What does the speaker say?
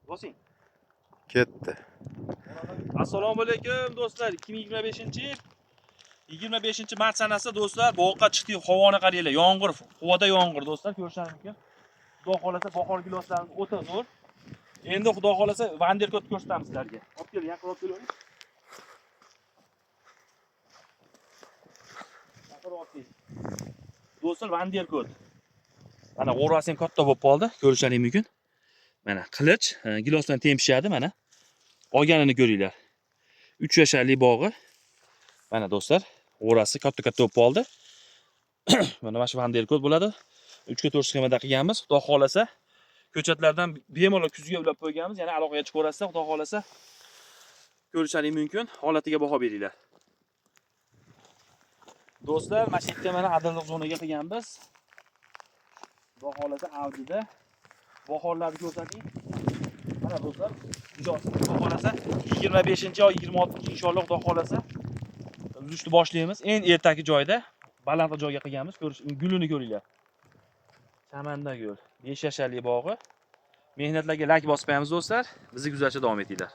Bosing. Ketdi. Assalomu alaykum do'stlar. 2025-yil 25-mart sanasi do'stlar, boqqa chiqdik. Havoni qaranglar, yomg'ir, havoda yomg'ir do'stlar, ko'rishingiz mumkin. Xudo xolasa bahor giloslarimiz o'ta zo'r. Endi xudo xolasa Vanderkot ko'rsatamiz sizlarga. Olib keling, yaqin olib keling. Yaqin olib keling. Do'stlar, Vanderkot. Mana g'o'rasi ham katta bo'lib qoldi, ko'rishingiz mumkin. Mana qilich, gilosdan tempishadi mana. Olganini ko'ringlar. 3 yasharli bog'i. Mana do'stlar, g'o'rasi katta-katta bo'lib qoldi. Mana shu Vanderkot bo'ladi. 3 ga 4 sxemada qilganmiz. Xudo xolasa ko'chatlardan bemalol kuzga ulab qo'yganmiz. Yana aloqaga chiqib ko'rasizlar, xudo xolasa ko'rishingiz mumkin. Holatiga baho beringlar. Do'stlar, mana shu yerda mana adillik zonaga qilganmiz. Xudo xolasa avjida bahorlarni ko'rsating. Mana do'stlar, ijodsiz xudo xolasa 25-oy 26 inshaalloh xudo xolasa uzishni boshlaymiz. Eng ertaki joyda, baland joyga qilganmiz. Ko'rish, gulini ko'ringlar. Chamanda gul. 5 yasharli bog'i. Mehnatlarga lak bosib qo'yamiz do'stlar. Bizni kuzatishda davom etinglar.